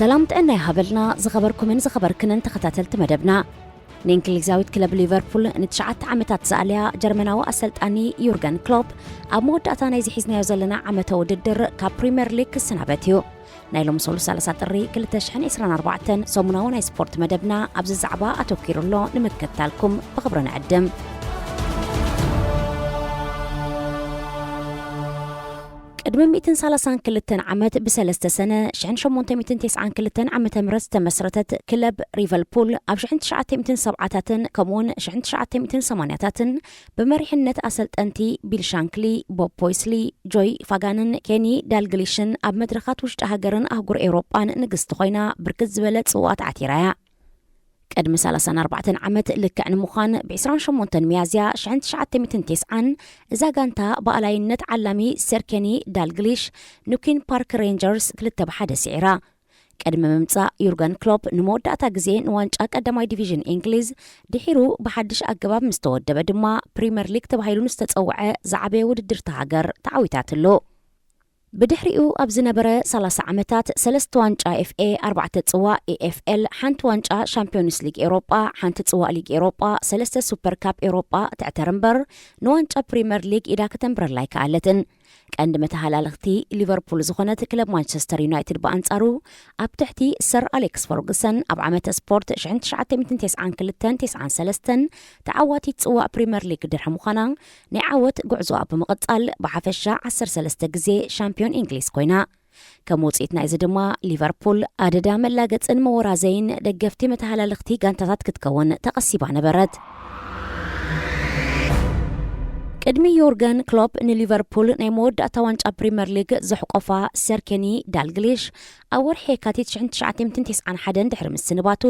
ሰላም ጥዕና ይሃበልና ዝኸበርኩምን ዝኸበርክንን ተኸታተልቲ መደብና። ንእንግሊዛዊት ክለብ ሊቨርፑል ንትሽዓተ ዓመታት ዝኣልያ ጀርመናዊ ኣሰልጣኒ ዩርገን ክሎፕ ኣብ መወዳእታ ናይዚ ሒዝናዮ ዘለና ዓመተ ውድድር ካብ ፕሪምየር ሊግ ክሰናበት እዩ። ናይ ሎም ሰሉስ ሰላሳ ጥሪ ክልተ ሽሕን ዕስራን ኣርባዕተን ሰሙናዊ ናይ ስፖርት መደብና ኣብዚ ዛዕባ ኣተኪሩ ኣሎ፣ ንምክትታልኩም ብኽብሪ ንዕድም። ቅድሚ ሚእትን ሰላሳን ክልተን ዓመት ብሰለስተ ሰነ ሽሕን ሸሞንተ ሚእትን ተስዓን ክልተን ዓመተ ምህረት ዝተመስረተት ክለብ ሪቨልፑል ኣብ ሽሕን ትሽዓተ ሚእትን ሰብዓታትን ከምኡውን ሽሕን ትሽዓተ ሚእትን ሰማንያታትን ብመሪሕነት ኣሰልጠንቲ ቢል ሻንክሊ፣ ቦብ ፖይስሊ፣ ጆይ ፋጋንን ኬኒ ዳልግሊሽን ኣብ መድረኻት ውሽጢ ሃገርን ኣህጉር ኤውሮጳን ንግስቲ ኮይና ብርክት ዝበለ ጽዋት ዓቲራ እያ። ቅድሚ ሰላሳን ኣርባዕተን ዓመት ልክዕ ንምዃን ብ ዕስራን ሸሞንተን ሚያዝያ ሽሕን ትሽዓተ ሚእትን ተስዓን እዛ ጋንታ ብኣላይነት ዓላሚ ሰር ኬኒ ዳልግሊሽ ንኩን ፓርክ ሬንጀርስ ክልተ ብሓደ ስዒራ። ቅድሚ ምምጻእ ዩርገን ክሎፕ ንመወዳእታ ግዜ ንዋንጫ ቀዳማይ ዲቪዥን እንግሊዝ ድሒሩ ብሓድሽ ኣገባብ ምስ ተወደበ ድማ ፕሪምየር ሊግ ተባሂሉ ንዝተጸውዐ ዝዓበየ ውድድር እታ ሃገር ተዓዊታትሉ። ብድሕሪኡ ኣብ ዝነበረ ሰላሳ ዓመታት ሰለስተ ዋንጫ ኤፍኤ፣ ኣርባዕተ ጽዋእ ኤኤፍኤል፣ ሓንቲ ዋንጫ ሻምፒዮንስ ሊግ ኤውሮጳ፣ ሓንቲ ጽዋእ ሊግ ኤውሮጳ፣ ሰለስተ ሱፐር ካፕ ኤውሮጳ ትዕተር እምበር ንዋንጫ ፕሪምየር ሊግ ኢዳ ከተንብረላ ኣይከኣለትን። ቀንዲ መተሃላልኽቲ ሊቨርፑል ዝኾነት ክለብ ማንቸስተር ዩናይትድ ብኣንጻሩ ኣብ ትሕቲ ሰር ኣሌክስ ፈርጉሰን ኣብ ዓመተ ስፖርት ሽሕን ትሽዓተ ሚእትን ተስዓን ክልተን ተስዓን ሰለስተን ተዓዋቲት ጽዋእ ፕሪምየር ሊግ ድሕሪ ምዃና ናይ ዓወት ጉዕዞኣ ብምቕጻል ብሓፈሻ ዓሰርተ ሰለስተ ግዜ ሻምፒዮን እንግሊዝ ኮይና። ከም ውጽኢት ናይዚ ድማ ሊቨርፑል ኣደዳ መላገጽን መወራዘይን ደገፍቲ መተሃላልኽቲ ጋንታታት ክትከውን ተቐሲባ ነበረት። ቅድሚ ዮርገን ክሎፕ ንሊቨርፑል ናይ መወዳእታ ዋንጫ ፕሪምየር ሊግ ዘሕቆፋ ሰር ኬኒ ዳልግሊሽ ኣብ ወርሒ የካቲት ሽሕን ትሽዓተ ሚእትን ተስዓን ሓደን ድሕሪ ምስንባቱ፣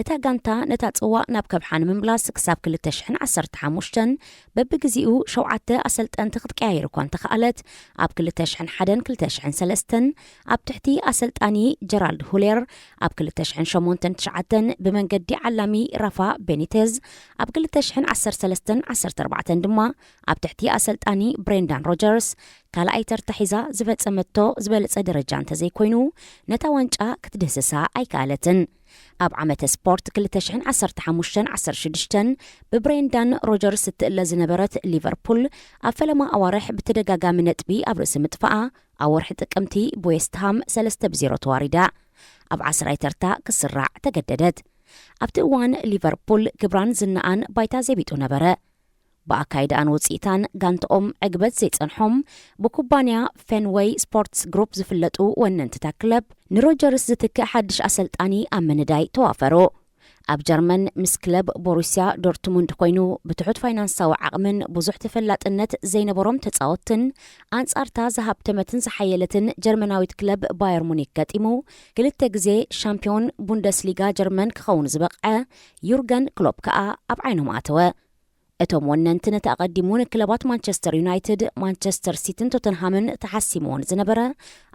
እታ ጋንታ ነታ ጽዋእ ናብ ከብሓ ንምምላስ ክሳብ ክልተ ሽሕን ዓሰርተ ሓሙሽተን በብግዜኡ ሸውዓተ ኣሰልጠንቲ ክትቀያየር እኳ እንተኸኣለት፣ ኣብ ክልተ ሽሕን ሓደን ክልተ ሽሕን ሰለስተን ኣብ ትሕቲ ኣሰልጣኒ ጀራልድ ሁሌር፣ ኣብ ክልተ ሽሕን ሸሞንተን ትሽዓተን ብመንገዲ ዓላሚ ራፋ ቤኒቴዝ፣ ኣብ ክልተ ሽሕን ዓሰርተ ሰለስተን ዓሰርተ ኣርባዕተን ድማ ኣብ ትሕቲ ኣሰልጣኒ ብሬንዳን ሮጀርስ ካልኣይ ተርታ ሒዛ ዝፈጸመቶ ዝበለጸ ደረጃ እንተዘይኮይኑ፣ ነታ ዋንጫ ክትድህስሳ ኣይከኣለትን። ኣብ ዓመተ ስፖርት ክልተ ሽሕን ዓሰርተ ሓሙሽተን ዓሰርተ ሽዱሽተን ብብሬንዳን ሮጀርስ እትእለ ዝነበረት ሊቨርፑል፣ ኣብ ፈለማ ኣዋርሕ ብተደጋጋሚ ነጥቢ ኣብ ርእሲ ምጥፋኣ፣ ኣብ ወርሒ ጥቅምቲ ብዌስትሃም ሰለስተ ብዜሮ ተዋሪዳ። ኣብ ዓስራይ ተርታ ክስራዕ ተገደደት። ኣብቲ እዋን ሊቨርፑል ክብራን ዝናኣን ባይታ ዘቢጡ ነበረ። ብኣካይዳኣን ውጽኢታን ጋንትኦም ዕግበት ዘይጸንሖም፣ ብኩባንያ ፌንወይ ስፖርትስ ግሩፕ ዝፍለጡ ወነንትታ ክለብ፣ ንሮጀርስ ዝትክእ ሓድሽ ኣሰልጣኒ ኣብ ምንዳይ ተዋፈሩ። ኣብ ጀርመን ምስ ክለብ ቦሩስያ ዶርትሙንድ ኮይኑ፣ ብትሑት ፋይናንሳዊ ዓቕምን ብዙሕ ተፈላጥነት ዘይነበሮም ተጻወትትን ኣንጻርታ ዝሃብተመትን ዝሓየለትን ጀርመናዊት ክለብ ባየር ሙኒክ ገጢሙ፣ ክልተ ግዜ ሻምፒዮን ቡንደስሊጋ ጀርመን ክኸውን ዝበቕዐ ዩርገን ክሎፕ ከኣ ኣብ ዓይኖም ኣተወ። እቶም ወነንቲ ነቲ ኣቐዲሙ ንክለባት ማንቸስተር ዩናይትድ፣ ማንቸስተር ሲቲን ቶተንሃምን ተሓሲምዎን ዝነበረ፣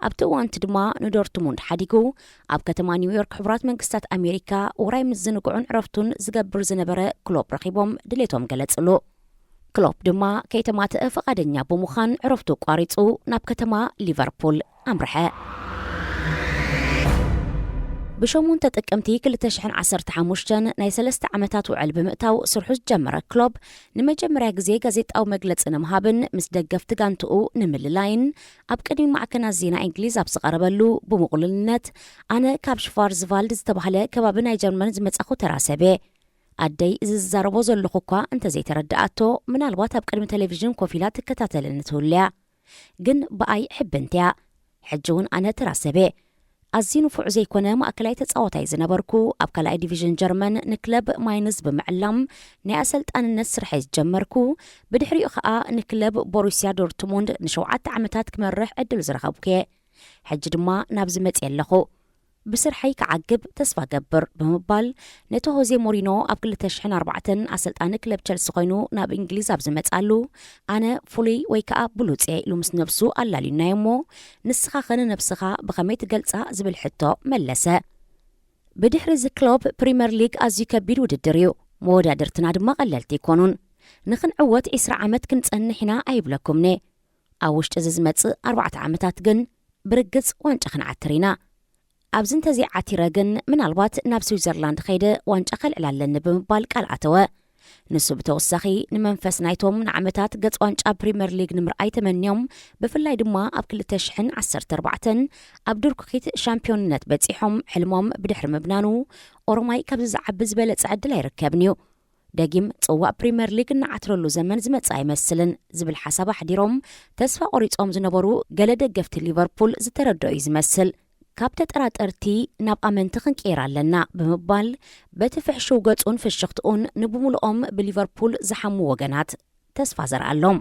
ኣብቲ እዋንቲ ድማ ንዶርትሙንድ ሓዲጉ ኣብ ከተማ ኒውዮርክ ሕቡራት መንግስታት ኣሜሪካ ውራይ ምዝንግዑን ዕረፍቱን ዝገብር ዝነበረ ክሎፕ ረኺቦም ድሌቶም ገለጽሉ። ክሎፕ ድማ ከይተማትአ ፍቓደኛ ብምዃን ዕረፍቱ ኣቋሪጹ ናብ ከተማ ሊቨርፑል ኣምርሐ። ብሸሞንተ ጥቅምቲ ክልተ ሽሕን ዓሰርተ ሓሙሽተን ናይ ሰለስተ ዓመታት ውዕል ብምእታው ስርሑ ዝጀመረ ክሎፕ፣ ንመጀመርያ ግዜ ጋዜጣዊ መግለጺ ንምሃብን ምስ ደገፍቲ ጋንትኡ ንምልላይን ኣብ ቅድሚ ማዕከናት ዜና እንግሊዝ ኣብ ዝቐረበሉ፣ ብምቕሉልነት፣ ኣነ ካብ ሽቫርዝቫልድ ዝተባህለ ከባቢ ናይ ጀርመን ዝመጻኹ ተራ ሰብ እየ። ኣደይ እዚ ዝዛረቦ ዘለኹ እኳ እንተዘይተረድኣቶ፣ ምናልባት ኣብ ቅድሚ ቴሌቪዥን ኮፍ ኢላ ትከታተለኒ ትህሉ እያ። ግን ብኣይ ሕብንቲ እያ። ሕጂ እውን ኣነ ተራ ሰብ እየ። ኣዝዩ ንፉዕ ዘይኮነ ማእከላይ ተጻዋታይ ዝነበርኩ፣ ኣብ ካልኣይ ዲቪዥን ጀርመን ንክለብ ማይንዝ ብምዕላም ናይ ኣሰልጣንነት ስርሐይ ዝጀመርኩ፣ ብድሕሪኡ ኸኣ ንክለብ ቦሩስያ ዶርትሙንድ ንሸውዓተ ዓመታት ክመርሕ ዕድል ዝረኸብኩ እየ። ሕጂ ድማ ናብዚ መጽየ ኣለኹ። ብስርሐይ ክዓግብ ተስፋ ገብር ብምባል፣ ነቲ ሆዜ ሞሪኖ ኣብ ክልተ ሽሕን ኣርባዕተን ኣሰልጣኒ ክለብ ቸልሲ ኮይኑ ናብ እንግሊዝ ኣብ ዝመጻሉ፣ ኣነ ፍሉይ ወይ ከኣ ብሉጽ እየ ኢሉ ምስ ነብሱ ኣላልዩናዮ እሞ፣ ንስኻኸ ንነብስኻ ብኸመይ ትገልጻ ዝብል ሕቶ መለሰ። ብድሕሪ እዚ ክሎፕ፣ ፕሪምየር ሊግ ኣዝዩ ከቢድ ውድድር እዩ። መወዳድርትና ድማ ቀለልቲ ኣይኮኑን። ንኽንዕወት ዕስራ ዓመት ክንጸንሕ ኢና ኣይብለኩምን'የ። ኣብ ውሽጢ እዚ ዝመጽእ ኣርባዕተ ዓመታት ግን ብርግጽ ዋንጫ ክንዓትር ኢና። ኣብዚ እንተዘይዓቲረ ግን ምናልባት ናብ ስዊዘርላንድ ከይደ ዋንጫ ከልዕል ኣለኒ ብምባል ቃል ኣተወ። ንሱ ብተወሳኺ ንመንፈስ ናይቶም ንዓመታት ገጽ ዋንጫ ፕሪምየር ሊግ ንምርኣይ ተመንዮም፣ ብፍላይ ድማ ኣብ ክልተ ሽሕን ዓሰርተ ኣርባዕተን ኣብ ድርኩኺት ሻምፒዮንነት በጺሖም ሕልሞም ብድሕሪ ምብናኑ፣ ኦሮማይ ካብዚ ዝዓቢ ዝበለጸ ዕድል ኣይርከብን እዩ። ደጊም ጽዋእ ፕሪምየር ሊግ እናዓትረሉ ዘመን ዝመጽእ ኣይመስልን ዝብል ሓሳብ ኣሕዲሮም ተስፋ ቆሪጾም ዝነበሩ ገለ ደገፍቲ ሊቨርፑል ዝተረድኦ እዩ ዝመስል። ካብ ተጠራጠርቲ ናብ ኣመንቲ ክንቅየር ኣለና ብምባል በቲ ፍሕሽው ገጹን ፍሽኽትኡን ንብምልኦም ብሊቨርፑል ዝሓሙ ወገናት ተስፋ ዘርኣሎም።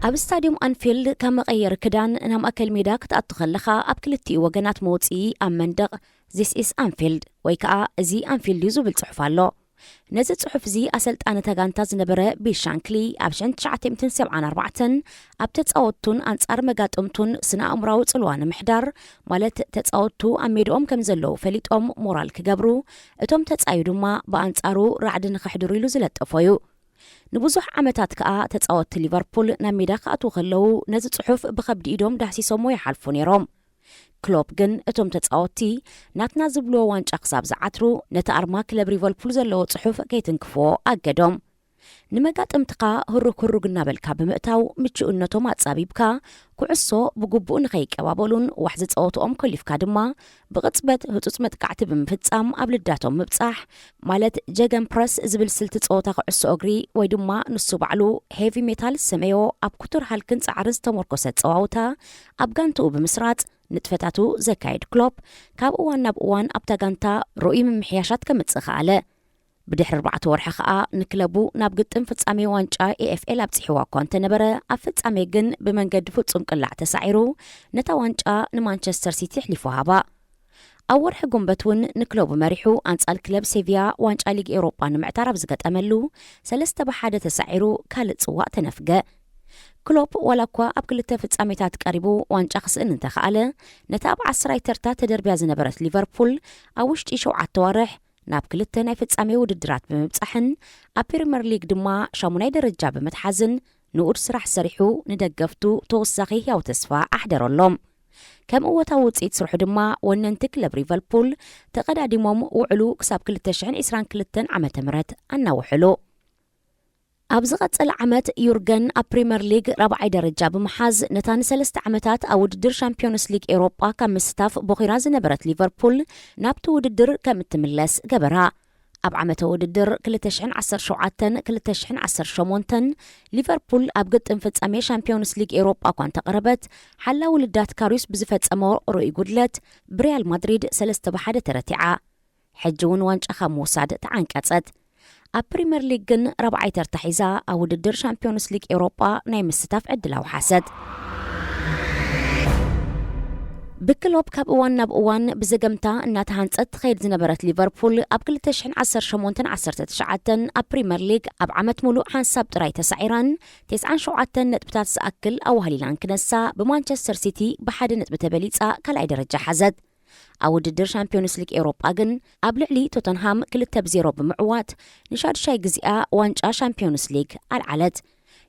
ኣብ ስታድዩም ኣንፊልድ ካብ መቐየሪ ክዳን ናብ ማእከል ሜዳ ክትኣቱ ከለኻ ኣብ ክልቲኡ ወገናት መውጽኢ ኣብ መንደቕ ዚስ ኢስ ኣንፊልድ ወይ ከኣ እዚ ኣንፊልድ እዩ ዝብል ጽሑፍ ኣሎ። ነዚ ጽሑፍ እዚ ኣሰልጣኒ ተጋንታ ዝነበረ ቢል ሻንክሊ ኣብ ሽሕን ትሽዓተ ሚእትን ሰብዓን ኣርባዕተን ኣብ ተጻወትቱን ኣንጻር መጋጥምቱን ስነ ኣእምራዊ ጽልዋ ንምሕዳር፣ ማለት ተጻወትቱ ኣብ ሜድኦም ከም ዘለዉ ፈሊጦም ሞራል ክገብሩ፣ እቶም ተጻዩ ድማ ብኣንጻሩ ራዕዲ ንኸሕድሩ ኢሉ ዝለጠፎ እዩ። ንብዙሕ ዓመታት ከኣ ተጻወትቲ ሊቨርፑል ናብ ሜዳ ክኣትዉ ከለዉ ነዚ ጽሑፍ ብኸብዲ ኢዶም ዳህሲሶሞ ይሓልፉ ነይሮም። ክሎፕ ግን እቶም ተጻወትቲ ናትና ዝብልዎ ዋንጫ ክሳብ ዝዓትሩ ነቲ ኣርማ ክለብ ሊቨርፑል ዘለዎ ጽሑፍ ከይትንክፍዎ ኣገዶም። ንመጋጥምትኻ ህሩግ ህሩግ እናበልካ ብምእታው ምቹእነቶም ኣጻቢብካ ኩዕሶ ብግቡእ ንኸይቀባበሉን ዋሕ ዝጸወትኦም ኮሊፍካ ድማ ብቕጽበት ህጹጽ መጥቃዕቲ ብምፍጻም ኣብ ልዳቶም ምብጻሕ ማለት ጀገን ፕረስ ዝብል ስልቲ ጸወታ ኩዕሶ እግሪ ወይ ድማ ንሱ ባዕሉ ሄቪ ሜታል ዝሰመዮ ኣብ ክቱር ሃልክን ጻዕርን ዝተመርኮሰ ጸዋውታ ኣብ ጋንትኡ ብምስራጽ ንጥፈታቱ ዘካየድ ክሎፕ ካብ እዋን ናብ እዋን ኣብታ ጋንታ ርኡይ ምምሕያሻት ከምጽእ ከኣለ። ብድሕሪ ኣርባዕተ ወርሒ ከኣ ንክለቡ ናብ ግጥም ፍጻሜ ዋንጫ ኤ ኤፍ ኤል ኣብጺሕዋ እኳ እንተነበረ፣ ኣብ ፍጻሜ ግን ብመንገዲ ፍጹም ቅላዕ ተሳዒሩ ነታ ዋንጫ ንማንቸስተር ሲቲ ኣሕሊፉ ሃባ። ኣብ ወርሒ ጉንበት እውን ንክለቡ መሪሑ ኣንጻል ክለብ ሴቪያ ዋንጫ ሊግ ኤውሮጳ ንምዕታር ኣብ ዝገጠመሉ፣ ሰለስተ ብሓደ ተሳዒሩ ካልእ ጽዋእ ተነፍገ። ክሎፕ ዋላ እኳ ኣብ ክልተ ፍጻሜታት ቀሪቡ ዋንጫ ክስእን እንተኸኣለ፣ ነታ ኣብ ዓስራይ ተርታ ተደርብያ ዝነበረት ሊቨርፑል ኣብ ውሽጢ ሸውዓተ ኣዋርሕ ናብ ክልተ ናይ ፍጻሜ ውድድራት ብምብጻሕን ኣብ ፕሪምየር ሊግ ድማ ሻሙናይ ደረጃ ብምትሓዝን ንኡድ ስራሕ ሰሪሑ ንደገፍቱ ተወሳኺ ህያው ተስፋ ኣሕደረሎም። ከም እወታዊ ውጽኢት ስርሑ ድማ ወነንቲ ክለብ ሊቨርፑል ተቐዳዲሞም ውዕሉ ክሳብ ክልተ ሽሕን ዕስራን ክልተን ዓመተ ምህረት ኣናውሕሉ። ኣብ ዝቐጸለ ዓመት ዩርገን ኣብ ፕሪምየር ሊግ ራብዓይ ደረጃ ብምሓዝ ነታ ንሰለስተ ዓመታት ኣብ ውድድር ሻምፒዮንስ ሊግ ኤውሮጳ ካብ ምስታፍ ቦኺራ ዝነበረት ሊቨርፑል ናብቲ ውድድር ከም እትምለስ ገበራ። ኣብ ዓመተ ውድድር ክልተ ሽሕን ዓሰርተ ሸውዓተን ክልተ ሽሕን ዓሰርተ ሸሞንተን ሊቨርፑል ኣብ ግጥም ፍጻሜ ሻምፒዮንስ ሊግ ኤውሮጳ እኳ እንተቐረበት፣ ሓላዊ ልዳት ካሪዩስ ብዝፈጸሞ ርኡይ ጉድለት ብሪያል ማድሪድ ሰለስተ ብሓደ ተረቲዓ። ሕጂ እውን ዋንጫ ካብ ምውሳድ ተዓንቀጸት። ኣብ ፕሪምየር ሊግ ግን ራብዓይ ተርታ ሒዛ ኣብ ውድድር ሻምፒዮንስ ሊግ ኤውሮጳ ናይ ምስታፍ ዕድል ኣውሓሰት። ብክሎፕ ካብ እዋን ናብ እዋን ብዘገምታ እናተሃንጸት ትኸይድ ዝነበረት ሊቨርፑል ኣብ ክልተ ሽሕን ዓሰርተ ሸሞንተን ዓሰርተ ትሽዓተን ኣብ ፕሪምየር ሊግ ኣብ ዓመት ሙሉእ ሓንሳብ ጥራይ ተሳዒራን ተስዓን ሸውዓተን ነጥብታት ዝኣክል ኣዋህሊላን ክነሳ ብማንቸስተር ሲቲ ብሓደ ነጥቢ ተበሊጻ ካልኣይ ደረጃ ሓዘት። ኣብ ውድድር ሻምፒዮንስ ሊግ ኤውሮጳ ግን ኣብ ልዕሊ ቶተንሃም ክልተ ብዜሮ ብምዕዋት ንሻዱሻይ ግዜኣ ዋንጫ ሻምፒዮንስ ሊግ ኣልዓለት።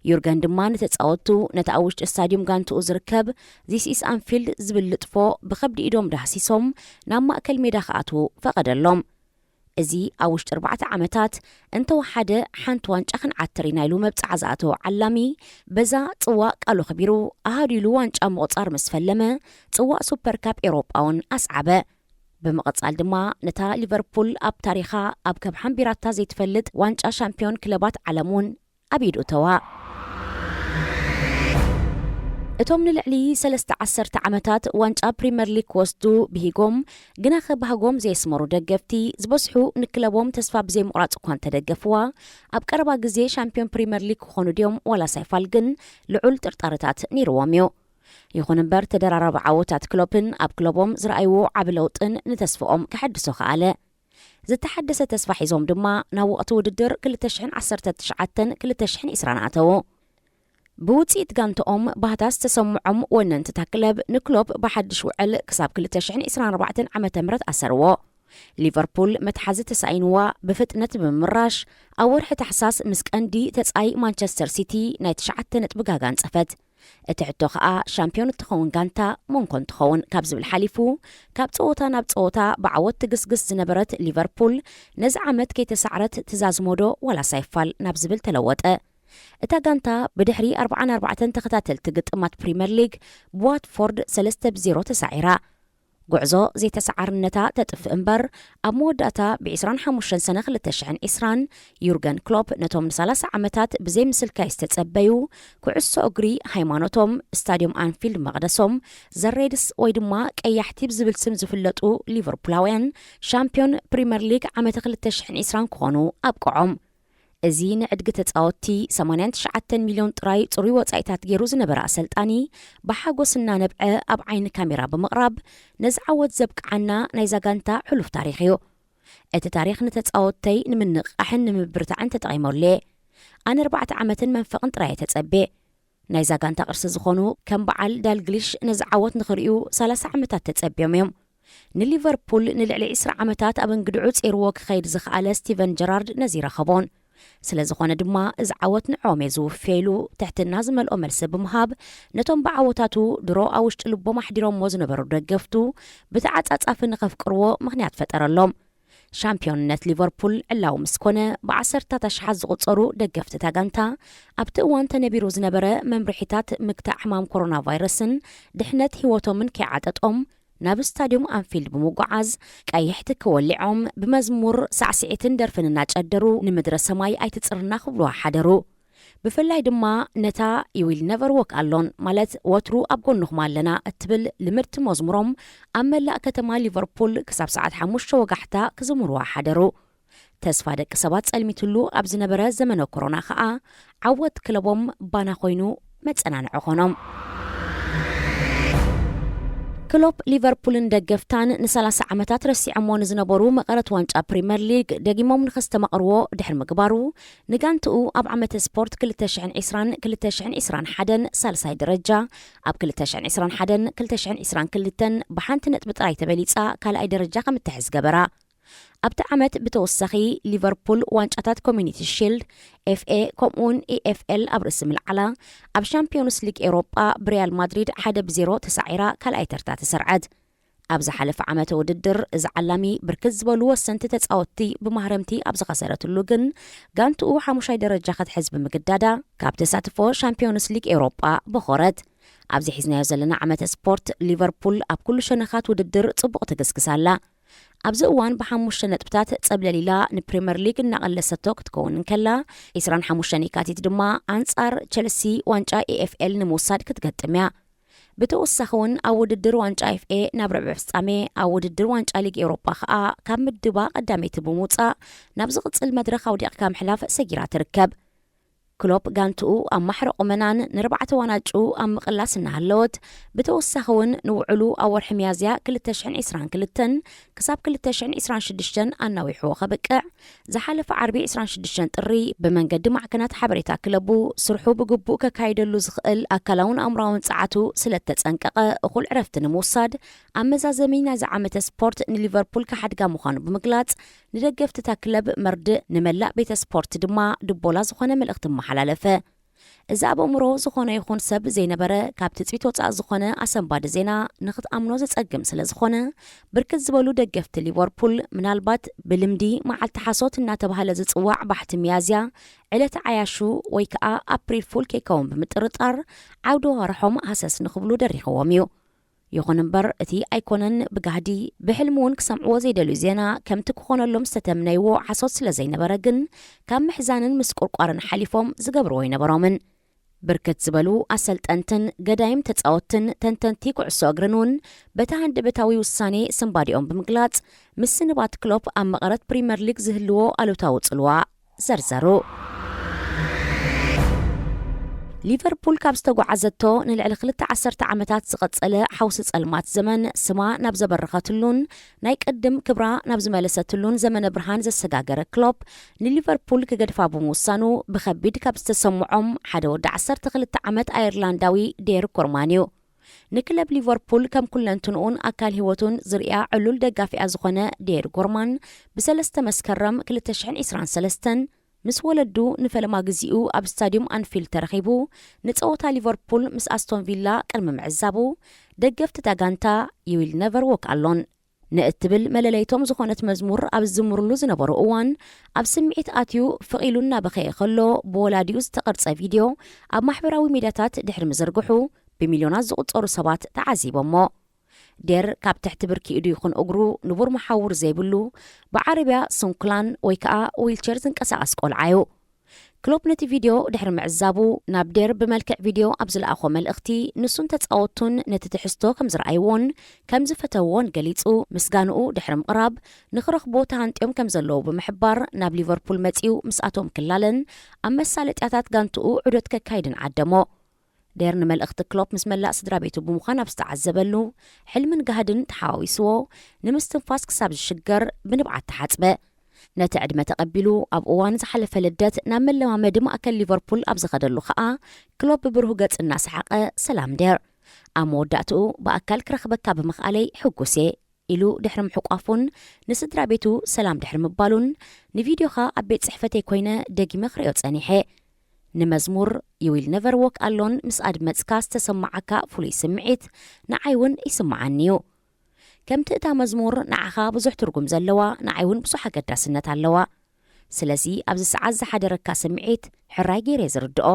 ዩርገን ድማ ንተጻወትቱ ነቲ ኣብ ውሽጢ ስታድዩም ጋንትኡ ዝርከብ ዚስ ኢስ ኣንፊልድ ዝብል ልጥፎ ብኸብዲ ኢዶም ዳህሲሶም ናብ ማእከል ሜዳ ክኣትዉ ፈቐደሎም። እዚ ኣብ ውሽጢ ኣርባዕተ ዓመታት እንተወሓደ ሓንቲ ዋንጫ ክንዓትር ኢና ኢሉ መብጽዓ ዝኣተወ ዓላሚ፣ በዛ ጽዋእ ቃሉ ኣኽቢሩ ኣሃዱ ኢሉ ዋንጫ ምቑጻር ምስ ፈለመ፣ ጽዋእ ሱፐር ካፕ ኤውሮጳ እውን ኣስዓበ። ብምቕጻል ድማ ነታ ሊቨርፑል ኣብ ታሪኻ ኣብ ከብሓን ቢራታ ዘይትፈልጥ ዋንጫ ሻምፒዮን ክለባት ዓለም እውን ኣብ ኢዱ እተዋ። እቶም ንልዕሊ ሰለስተ ዓሰርተ ዓመታት ዋንጫ ፕሪምየር ሊግ ክወስዱ ብሂጎም፣ ግናኸ ባህጎም ዘየስመሩ ደገፍቲ ዝበዝሑ ንክለቦም ተስፋ ብዘይምቑራጽ እኳ እንተደገፍዋ፣ ኣብ ቀረባ ግዜ ሻምፒዮን ፕሪምየር ሊግ ክኾኑ ድዮም ዋላስ ኣይፋል ግን ልዑል ጥርጣረታት ነይርዎም እዩ። ይኹን እምበር፣ ተደራራቢ ዓወታት ክሎፕን ኣብ ክለቦም ዝረኣይዎ ዓቢ ለውጥን ንተስፍኦም ከሐድሶ ከኣለ። ዝተሓደሰ ተስፋ ሒዞም ድማ ናብ ወቕቲ ውድድር ክልተ ሽሕን ዓሰርተ ትሽዓተን ክልተ ሽሕን ዕስራን ኣተዉ። ብውጽኢት ጋንትኦም ባህታ ዝተሰምዖም ወነንትታ ክለብ ንክሎፕ ብሓድሽ ውዕል ክሳብ ክልተ ሽሕን ዕስራን ኣርባዕተን ዓመተ ምህረት ኣሰርዎ። ሊቨርፑል መትሓዚ ተሳኢንዋ ብፍጥነት ብምምራሽ፣ ኣብ ወርሒ ታሕሳስ ምስ ቀንዲ ተጻይ ማንቸስተር ሲቲ ናይ ትሽዓተ ነጥቢ ጋጋ ኣንጸፈት። እቲ ሕቶ ከኣ ሻምፒዮን እትኸውን ጋንታ መን ኮን ትኸውን ካብ ዝብል ሓሊፉ፣ ካብ ጸወታ ናብ ጸወታ ብዓወት ትግስግስ ዝነበረት ሊቨርፑል ነዚ ዓመት ከይተሳዕረት ትዛዝሞ ዶ ዋላስ ኣይፋል ናብ ዝብል ተለወጠ። እታ ጋንታ ብድሕሪ ኣርብዓን ኣርባዕተን ተኸታተልቲ ግጥማት ፕሪምየር ሊግ ብዋትፎርድ ሰለስተ ብ ዜሮ ተሳዒራ። ጉዕዞ ዘይተሰዓርነታ ተጥፍእ እምበር፣ ኣብ መወዳእታ ብ ዕስራን ሓሙሽተን ሰነ ክልተ ሽሕን ዕስራን ዩርገን ክሎፕ ነቶም ንሰላሳ ዓመታት ብዘይ ምስልካይ ዝተጸበዩ ኩዕሶ እግሪ ሃይማኖቶም፣ ስታድዮም ኣንፊልድ መቕደሶም፣ ዘ ሬድስ ወይ ድማ ቀያሕቲ ብዝብል ስም ዝፍለጡ ሊቨርፑላውያን ሻምፒዮን ፕሪምየር ሊግ ዓመተ ክልተ ሽሕን ዕስራን ክኾኑ ኣብቅዖም። እዚ ንዕድጊ ተጻወትቲ ሰማንያን ትሽዓተን ሚልዮን ጥራይ ጽሩይ ወጻኢታት ገይሩ ዝነበረ ኣሰልጣኒ፣ ብሓጎስ እናነብዐ ኣብ ዓይኒ ካሜራ ብምቕራብ፣ ነዚ ዓወት ዘብቅዓና ናይዛ ጋንታ ሕሉፍ ታሪኽ እዩ። እቲ ታሪኽ ንተጻወትተይ ንምንቕቓሕን ንምብርታዕን ተጠቒመሉ እየ። ኣነ ኣርባዕተ ዓመትን መንፈቕን ጥራይ እየ ተጸብየ። ናይዛ ጋንታ ቅርሲ ዝኾኑ ከም በዓል ዳልግሊሽ ነዚ ዓወት ንኽርእዩ ሰላሳ ዓመታት ተጸብዮም እዮም። ንሊቨርፑል ንልዕሊ ዕስራ ዓመታት ኣብ እንግድዑ ጼርዎ ክኸይድ ዝኸኣለ ስቲቨን ጀራርድ ነዚ ረኸቦን። ስለ ዝኾነ ድማ እዚ ዓወት ንዕኦም እየ ዝውፌ ኢሉ ትሕትና ዝመልኦ መልሲ ብምሃብ፣ ነቶም ብዓወታቱ ድሮ ኣብ ውሽጢ ልቦም ኣሕዲሮሞ ዝነበሩ ደገፍቱ ብተዓጻጻፊ ንኸፍቅርዎ ምኽንያት ፈጠረሎም። ሻምፒዮንነት ሊቨርፑል ዕላዊ ምስ ኮነ፣ ብዓሰርታት ኣሽሓት ዝቑጸሩ ደገፍቲ እታ ጋንታ ኣብቲ እዋን ተነቢሩ ዝነበረ መምርሒታት ምግታእ ሕማም ኮሮና ቫይረስን ድሕነት ህይወቶምን ከይዓጠጦም ናብ ስታድዮም ኣንፊልድ ብምጉዓዝ ቀይሕ ትኪ ወሊዖም ብመዝሙር ሳዕስዒትን ደርፍን እናጨደሩ ንምድረ ሰማይ ኣይትጽርና ክብልዋ ሓደሩ። ብፍላይ ድማ ነታ You Will Never Walk Alone ማለት ወትሩ ኣብ ጎንኹም ኣለና እትብል ልምድቲ መዝሙሮም ኣብ መላእ ከተማ ሊቨርፑል ክሳብ ሰዓት ሓሙሽተ ወጋሕታ ክዝምርዋ ሓደሩ። ተስፋ ደቂ ሰባት ጸልሚትሉ ኣብ ዝነበረ ዘመነ ኮሮና ከኣ ዓወት ክለቦም ባና ኮይኑ መጸናንዒ ኮኖም። ክሎፕ ሊቨርፑልን ደገፍታን ንሰላሳ ዓመታት ረሲዖሞ ንዝነበሩ መቐረት ዋንጫ ፕሪምየር ሊግ ደጊሞም ንኸስተማቕርዎ ድሕሪ ምግባሩ፣ ንጋንትኡ ኣብ ዓመተ ስፖርት ክልተ ሽሕን ዕስራን ክልተ ሽሕን ዕስራን ሓደን ሳልሳይ ደረጃ፣ ኣብ ክልተ ሽሕን ዕስራን ሓደን ክልተ ሽሕን ዕስራን ክልተን ብሓንቲ ነጥቢ ጥራይ ተበሊጻ ካልኣይ ደረጃ ከም እትሕዝ ገበራ። ኣብቲ ዓመት ብተወሳኺ ሊቨርፑል ዋንጫታት ኮሚኒቲ ሺልድ፣ ኤፍኤ፣ ከምኡውን ኢኤፍኤል ኣብ ርእሲ ምልዓላ፣ ኣብ ሻምፒዮንስ ሊግ ኤውሮጳ ብሪያል ማድሪድ ሓደ ብ ዜሮ ተሳዒራ ካልኣይ ተርታ ተሰርዐት። ኣብ ዝሓለፈ ዓመተ ውድድር እዚ ዓላሚ ብርክት ዝበሉ ወሰንቲ ተጻወትቲ ብማህረምቲ ኣብ ዝኸሰረትሉ ግን፣ ጋንትኡ ሓሙሻይ ደረጃ ክትሕዝ ብምግዳዳ ካብ ተሳትፎ ሻምፒዮንስ ሊግ ኤውሮጳ በኾረት። ኣብዚ ሒዝናዮ ዘለና ዓመተ ስፖርት ሊቨርፑል ኣብ ኩሉ ሸነኻት ውድድር ጽቡቕ ትግስግስ ኣላ። ኣብዚ እዋን ብሓሙሽተ ነጥብታት ጸብለል ኢላ ንፕሪምየር ሊግ እናቐለሰቶ ክትከውን እንከላ፣ ዕስራን ሓሙሽተን የካቲት ድማ ኣንጻር ቸልሲ ዋንጫ ኤኤፍኤል ንምውሳድ ክትገጥም እያ። ብተወሳኺ እውን ኣብ ውድድር ዋንጫ ኤፍኤ ናብ ርብዒ ፍጻሜ፣ ኣብ ውድድር ዋንጫ ሊግ ኤውሮጳ ከኣ ካብ ምድባ ቀዳመይቲ ብምውጻእ ናብ ዝቕጽል መድረኽ ኣውዲቕካ ምሕላፍ ሰጊራ ትርከብ። ክሎፕ ጋንትኡ ኣብ ማሕረ ቁመናን ንርባዕተ ዋናጭኡ ኣብ ምቕላስ እናሃለወት፣ ብተወሳኺ እውን ንውዕሉ ኣብ ወርሒ ሚያዝያ ክልተ ሽሕን ዕስራን ክልተን ክሳብ ክልተ ሽሕን ዕስራን ሽዱሽተን ኣናዊሕዎ ከብቅዕ፣ ዝሓለፈ ዓርቢ ዕስራን ሽዱሽተን ጥሪ ብመንገዲ ማዕከናት ሓበሬታ ክለቡ ስርሑ ብግቡእ ከካይደሉ ዝኽእል ኣካላውን ኣእምራውን ጸዓቱ ስለ እተጸንቀቐ እኹል ዕረፍቲ ንምውሳድ ኣብ መዛዘሚ ናይዚ ዓመተ ስፖርት ንሊቨርፑል ክሓድጋ ምዃኑ ብምግላጽ፣ ንደገፍቲ እታ ክለብ መርድእ ንመላእ ቤተ ስፖርት ድማ ድቦላ ዝኾነ መልእኽቲ ኣመሓላለፈ። እዚ ኣብ ኣእምሮ ዝኾነ ይኹን ሰብ ዘይነበረ ካብ ትጽቢት ወጻኢ ዝኾነ ኣሰንባዲ ዜና ንኽትኣምኖ ዘጸግም ስለ ዝኾነ፣ ብርክት ዝበሉ ደገፍቲ ሊቨርፑል ምናልባት ብልምዲ መዓልቲ ሓሶት እናተባህለ ዝጽዋዕ ባሕቲ ሚያዝያ፣ ዕለተ ዓያሹ ወይ ከኣ ኣፕሪል ፉል ከይከውን ብምጥርጣር ዓውደ ዋርሖም ሃሰስ ንኽብሉ ደሪኽዎም እዩ። ይኹን እምበር፣ እቲ ኣይኮነን ብጋህዲ ብሕልሚ እውን ክሰምዕዎ ዘይደልዩ ዜና ከምቲ ክኾነሎም ዝተተምነይዎ ሓሶት ስለ ዘይነበረ ግን፣ ካብ ምሕዛንን ምስቁርቋርን ሓሊፎም ዝገብርዎ ኣይነበሮምን። ብርክት ዝበሉ ኣሰልጠንትን ገዳይም ተጻወትን ተንተንቲ ኩዕሶ እግርን እውን በቲ ሃንደበታዊ ውሳኔ ስንባዲኦም ብምግላጽ፣ ምስንባት ክሎፕ ኣብ መቐረት ፕሪምየር ሊግ ዝህልዎ ኣሉታዊ ጽልዋ ዘርዘሩ። ሊቨርፑል ካብ ዝተጓዓዘቶ ንልዕሊ ክልተ ዓሰርተ ዓመታት ዝቐጸለ ሓውሲ ጸልማት ዘመን ስማ ናብ ዘበረኸትሉን ናይ ቅድም ክብራ ናብ ዝመለሰትሉን ዘመነ ብርሃን ዘሰጋገረ ክሎፕ፣ ንሊቨርፑል ክገድፋ ብምውሳኑ ብኸቢድ ካብ ዝተሰምዖም ሓደ ወዲ ዓሰርተ ክልተ ዓመት ኣየርላንዳዊ ዴር ኮርማን እዩ። ንክለብ ሊቨርፑል ከም ኩለንትንኡን ኣካል ህይወቱን ዝርእያ ዕሉል ደጋፊኣ ዝኾነ ዴር ጎርማን፣ ብሰለስተ መስከረም ክልተ ሽሕን ዕስራን ሰለስተን ምስ ወለዱ ንፈለማ ግዜኡ ኣብ ስታድዩም ኣንፊልድ ተረኺቡ፣ ንጸወታ ሊቨርፑል ምስ ኣስቶን ቪላ ቅድሚ ምዕዛቡ፣ ደገፍቲ እታ ጋንታ "You will never walk alone" ንእትብል መለለይቶም ዝኾነት መዝሙር ኣብ ዝዝምርሉ ዝነበሩ እዋን፣ ኣብ ስምዒት ኣትዩ ፍቕ ኢሉ እናበኸየ ከሎ፣ ብወላዲኡ ዝተቐርጸ ቪድዮ ኣብ ማሕበራዊ ሚድያታት ድሕሪ ምዝርግሑ፣ ብሚልዮናት ዝቑጸሩ ሰባት ተዓዚቦሞ። ዴር ካብ ትሕቲ ብርኪ ኢዱ ይኹን እግሩ ንቡር መሓውር ዘይብሉ፣ ብዓረብያ ስንኩላን ወይ ከኣ ዊልቸር ዝንቀሳቐስ ቆልዓ እዩ። ክሎፕ ነቲ ቪድዮ ድሕሪ ምዕዛቡ፣ ናብ ዴር ብመልክዕ ቪድዮ ኣብ ዝለኣኾ መልእኽቲ፣ ንሱን ተጻወቱን ነቲ ትሕዝቶ ከም ዝረኣይዎን ከም ዝፈተውዎን ገሊጹ፣ ምስጋንኡ ድሕሪ ምቕራብ፣ ንኽረኽብዎ ተሃንጥዮም ከም ዘለዉ ብምሕባር፣ ናብ ሊቨርፑል መጺኡ ምስኣቶም ክላለን ኣብ መሳለጥያታት ጋንትኡ ዑደት ከካይድን ዓደሞ። ዴር ንመልእኽቲ ክሎፕ ምስ መላእ ስድራ ቤቱ ብምዃን ኣብ ዝተዓዘበሉ፣ ሕልምን ጋህድን ተሓዋዊስዎ፣ ንምስትንፋስ ክሳብ ዝሽገር ብንብዓት ተሓጽበ። ነቲ ዕድመ ተቐቢሉ፣ ኣብ እዋን ዝሓለፈ ልደት ናብ መለማመዲ ማእከል ሊቨርፑል ኣብ ዝኸደሉ ኸኣ፣ ክሎፕ ብብሩህ ገጽ እናሰሓቐ፣ "ሰላም ዴር። ኣብ መወዳእትኡ ብኣካል ክረኽበካ ብምኽኣለይ ሕጉስ እየ" ኢሉ ድሕሪ ምሕቋፉን ንስድራ ቤቱ ሰላም ድሕሪ ምባሉን፣ ንቪድዮኻ ኣብ ቤት ጽሕፈተይ ኮይነ ደጊመ ክርእዮ ጸኒሐ። ንመዝሙር "You will never walk alone" ምስ ኣድመጽካ ዝተሰማዓካ ፍሉይ ስምዒት ንዓይ እውን ይስምዓኒ እዩ። ከምቲ እታ መዝሙር ንዓኻ ብዙሕ ትርጉም ዘለዋ፣ ንዓይ እውን ብዙሕ ኣገዳስነት ኣለዋ። ስለዚ ኣብዚ ሰዓት ዝሓደረካ ስምዒት ሕራይ ገይረ እየ ዝርድኦ።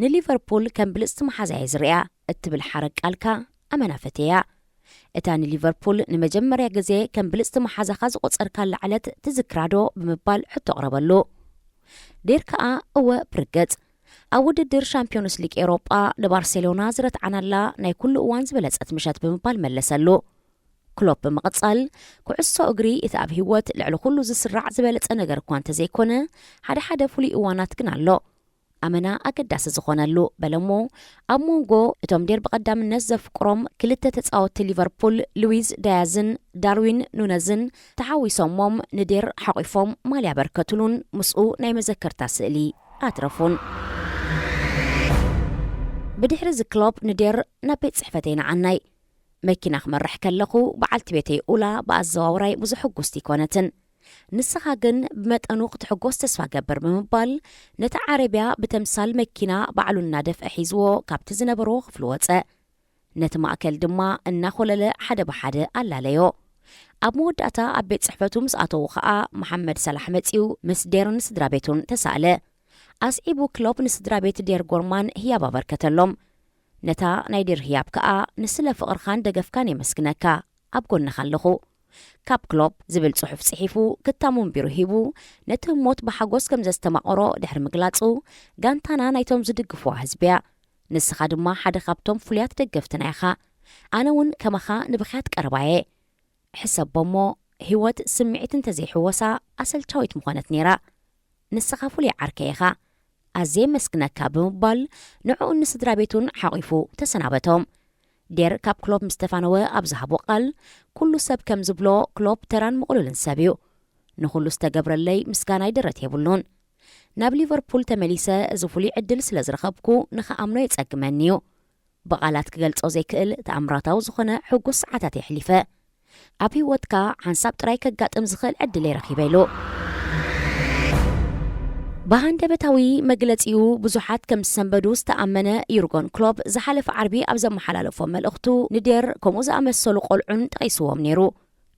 ንሊቨርፑል ከም ብልጽቲ መሓዛ እየ ዝርእያ እትብል ሓረግ ቃልካ ኣመና ፈትየያ። እታ ንሊቨርፑል ንመጀመርያ ግዜ ከም ብልጽቲ መሓዛኻ ዝቖጸርካላ ዕለት ትዝክራ ዶ? ብምባል ሕቶ ኣቕረበሉ። ዴር ከኣ እወ ብርግጽ። ኣብ ውድድር ሻምፒዮንስ ሊግ ኤውሮጳ ንባርሴሎና ዝረትዓናላ ናይ ኩሉ እዋን ዝበለጸት ምሸት ብምባል መለሰሉ። ክሎፕ ብምቕጻል፣ ኩዕሶ እግሪ እቲ ኣብ ህይወት ልዕሊ ኩሉ ዝስራዕ ዝበለጸ ነገር እኳ እንተዘይኮነ፣ ሓደ ሓደ ፍሉይ እዋናት ግን ኣሎ። ኣመና ኣገዳሲ ዝኾነሉ በለሞ፣ ኣብ መንጎ እቶም ዴር ብቐዳምነት ዘፍቅሮም ክልተ ተጻወትቲ ሊቨርፑል፣ ሉዊዝ ዳያዝን ዳርዊን ኑነዝን ተሓዊሶሞም ንዴር ሓቑፎም ማልያ ኣበርከቱሉን ምስኡ ናይ መዘከርታ ስእሊ ኣትረፉን። ብድሕሪ እዚ ክሎፕ ንዴር ናብ ቤት ጽሕፈተይ ንዓናይ። መኪና ክመርሕ ከለኹ በዓልቲ ቤተይ ኡላ ብኣዘዋውራይ ብዙሕ ሕጉስቲ ኣይኮነትን። "ንስኻ ግን ብመጠኑ ክትሕጎስ ተስፋ ገብር" ብምባል ነቲ ዓረብያ ብተምሳል መኪና ባዕሉ እናደፍአ ሒዝዎ ካብቲ ዝነበርዎ ክፍሊ ወጸ። ነቲ ማእከል ድማ እናኾለለ ሓደ ብሓደ ኣላለዮ። ኣብ መወዳእታ ኣብ ቤት ጽሕፈቱ ምስ ኣተዉ ኸኣ መሓመድ ሰላሕ መጺኡ ምስ ዴርን ስድራ ቤቱን ተሳእለ። ኣስዒቡ ክሎፕ ንስድራ ቤት ዴር ጎርማን ህያብ ኣበርከተሎም። ነታ ናይ ዴር ህያብ ከኣ "ንስለ ፍቕርኻን ደገፍካን የመስግነካ፣ ኣብ ጎንኻ ኣለኹ" ካብ ክሎፕ ዝብል ጽሑፍ ጽሒፉ ክታም ወንቢሩ ሂቡ፣ ነቲ ህሞት ብሓጎስ ከም ዘስተማቐሮ ድሕሪ ምግላጹ፣ "ጋንታና ናይቶም ዝድግፍዋ ህዝቢ እያ። ንስኻ ድማ ሓደ ካብቶም ፍሉያት ደገፍትና ኢኻ። ኣነ እውን ከማኻ ንብኽያት ቀረባየ። ሕሰቦ እሞ፣ ህይወት ስምዒት እንተዘይሕወሳ ኣሰልቻዊት ምኾነት ነይራ። ንስኻ ፍሉይ ዓርከይ ኢኻ። ኣዝየ የመስግነካ" ብምባል ንዕኡን ንስድራ ቤቱን ሓቒፉ ተሰናበቶም። ዴር ካብ ክሎፕ ምስ ተፋነወ ኣብ ዝሃቦ ቃል፣ "ኩሉ ሰብ ከም ዝብሎ ክሎፕ ተራን ምቕሉልን ሰብ እዩ። ንኹሉ ዝተገብረለይ ምስጋናይ ደረት የብሉን። ናብ ሊቨርፑል ተመሊሰ እዚ ፍሉይ ዕድል ስለ ዝረኸብኩ ንኽኣምኖ የጸግመኒ እዩ። ብቓላት ክገልጾ ዘይክእል ተኣምራታዊ ዝኾነ ሕጉስ ሰዓታት የሕሊፈ። ኣብ ህይወትካ ሓንሳብ ጥራይ ከጋጥም ዝኽእል ዕድል እየ ረኺበ" ኢሉ። ብሃንደበታዊ መግለጺኡ ብዙሓት ከም ዝሰንበዱ ዝተኣመነ ዩርጎን ክሎፕ ዝሓለፈ ዓርቢ ኣብ ዘመሓላለፎ መልእኽቱ ንዴር ከምኡ ዝኣመሰሉ ቆልዑን ጠቒስዎም ነይሩ።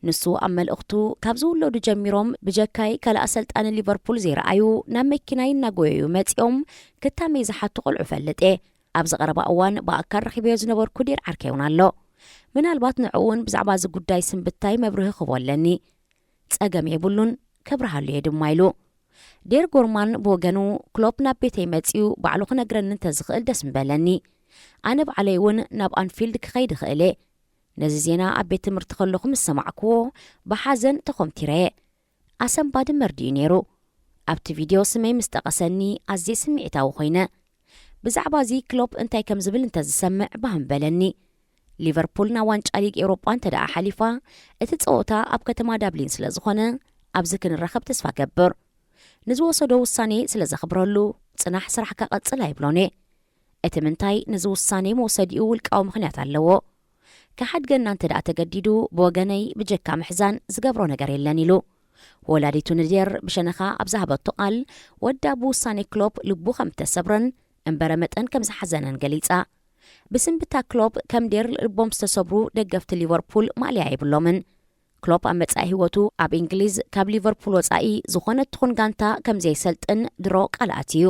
ንሱ ኣብ መልእኽቱ፣ "ካብ ዝውለዱ ጀሚሮም ብጀካይ ካልእ ኣሰልጣኒ ሊቨርፑል ዘይረኣዩ፣ ናብ መኪናይ እናጎየዩ መጺኦም ክታመይ ዝሓቱ ቆልዑ እፈልጥ እየ። ኣብዚ ቀረባ እዋን ብኣካል ረኺበዮ ዝነበርኩ ዴር ዓርከይ እውን ኣሎ። ምናልባት ንዕኡ እውን ብዛዕባ እዚ ጉዳይ ስንብታይ መብርሂ ክህቦ ኣለኒ። ጸገም የብሉን፣ ከብርሃሉ እየ ድማ" ኢሉ። ዴር ጎርማን ብወገኑ፣ "ክሎፕ ናብ ቤተይ መጺኡ ባዕሉ ክነግረኒ እንተዝኽእል ደስ ምበለኒ። ኣነ ባዕለይ እውን ናብ ኣንፊልድ ክኸይድ እኽእል እየ። ነዚ ዜና ኣብ ቤት ትምህርቲ ከለኹ ምስ ሰማዕክዎ፣ ብሓዘን ተኾምቲረየ። ኣሰንባዲ መርድእ እዩ ነይሩ። ኣብቲ ቪድዮ ስመይ ምስ ጠቐሰኒ፣ ኣዝየ ስምዒታዊ ኮይነ። ብዛዕባ እዚ ክሎፕ እንታይ ከም ዝብል እንተዝሰምዕ ባህ ምበለኒ። ሊቨርፑል ናብ ዋንጫ ሊግ ኤውሮጳ እንተ ደኣ ሓሊፋ፣ እቲ ጸወታ ኣብ ከተማ ዳብሊን ስለ ዝኾነ፣ ኣብዚ ክንራኸብ ተስፋ ገብር። ንዝወሰዶ ውሳኔ ስለ ዘኽብረሉ፣ ጽናሕ ስራሕካ ቀጽል ኣይብሎን እየ። እቲ ምንታይ ነዚ ውሳኔ መውሰዲኡ ውልቃዊ ምኽንያት ኣለዎ። ክሓድገና እንተ ደኣ ተገዲዱ፣ ብወገነይ ብጀካ ምሕዛን ዝገብሮ ነገር የለን" ኢሉ። ወላዲቱ ንዴር ብሸነኻ ኣብ ዝሃበቶ ቃል፣ ወዳ ብውሳኔ ክሎፕ ልቡ ከም እተሰብረን እምበረ መጠን ከም ዝሓዘነን ገሊጻ። ብስንብታ ክሎፕ ከም ዴር ልቦም ዝተሰብሩ ደገፍቲ ሊቨርፑል ማእለያ የብሎምን። ክሎፕ ኣብ መጻኢ ህይወቱ ኣብ እንግሊዝ ካብ ሊቨርፑል ወጻኢ ዝኾነት ትኹን ጋንታ ከም ዘይሰልጥን ድሮ ቃል ኣትዩ።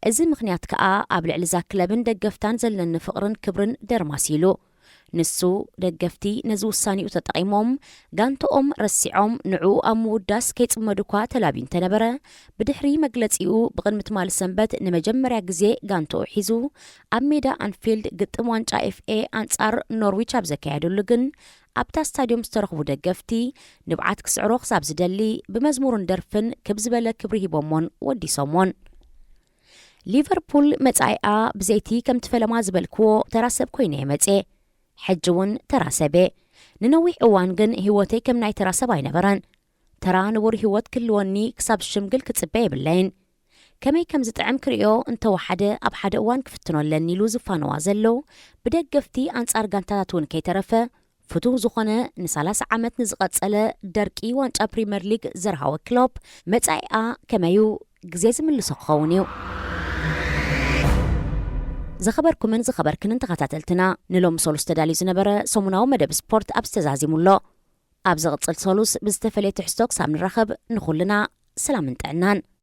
እዚ ምኽንያት ከኣ ኣብ ልዕሊ እዛ ክለብን ደገፍታን ዘለኒ ፍቕርን ክብርን ደርማሲሉ። ንሱ፣ ደገፍቲ ነዚ ውሳኔኡ ተጠቒሞም፣ ጋንታኦም ረሲዖም ንዕኡ ኣብ ምውዳስ ከይጽመዱ እኳ ተላብዩ እንተነበረ፣ ብድሕሪ መግለጺኡ ብቕድሚ ትማሊ ሰንበት ንመጀመርያ ግዜ ጋንታኡ ሒዙ ኣብ ሜዳ ኣንፊልድ ግጥም ዋንጫ ኤፍ ኤ ኣንጻር ኖርዊች ኣብ ዘካየደሉ ግን፣ ኣብታ ስታድዮም ዝተረኽቡ ደገፍቲ ንብዓት ክስዕሮ ክሳብ ዝደሊ ብመዝሙርን ደርፍን ክብ ዝበለ ክብሪ ሂቦሞን ወዲሶሞን። ሊቨርፑል መጻኢኣ ብዘይቲ ከምቲ ፈለማ ዝበልክዎ ተራ ሰብ ኮይነ እየ መጽየ። ሕጂ እውን ተራ ሰብ እየ። ንነዊሕ እዋን ግን ህይወተይ ከም ናይ ተራ ሰብ ኣይነበረን። ተራ ንቡር ህይወት ክህልወኒ ክሳብ ሽምግል ክጽበ የብለይን። ከመይ ከም ዝጥዕም ክርእዮ እንተወሓደ ኣብ ሓደ እዋን ክፍትኖ ኣለኒ ኢሉ ዝፋነዋ ዘሎ ብደገፍቲ ኣንጻር ጋንታታት እውን ከይተረፈ ፍቱው ዝኾነ ንሰላሳ ዓመት ንዝቐጸለ ደርቂ ዋንጫ ፕሪምየር ሊግ ዘርሃወ ክሎፕ መጻኢኣ ከመዩ ግዜ ዝምልሶ ክኸውን እዩ። ዝኸበርኩምን ዝኸበርክንን ተኸታተልትና፣ ንሎሚ ሰሉስ ተዳልዩ ዝነበረ ሰሙናዊ መደብ ስፖርት ኣብ ዝተዛዚሙ ኣሎ። ኣብ ዝቕጽል ሰሉስ ብዝተፈለየ ትሕዝቶ ክሳብ ንራኸብ፣ ንኹልና ሰላምን ጥዕናን።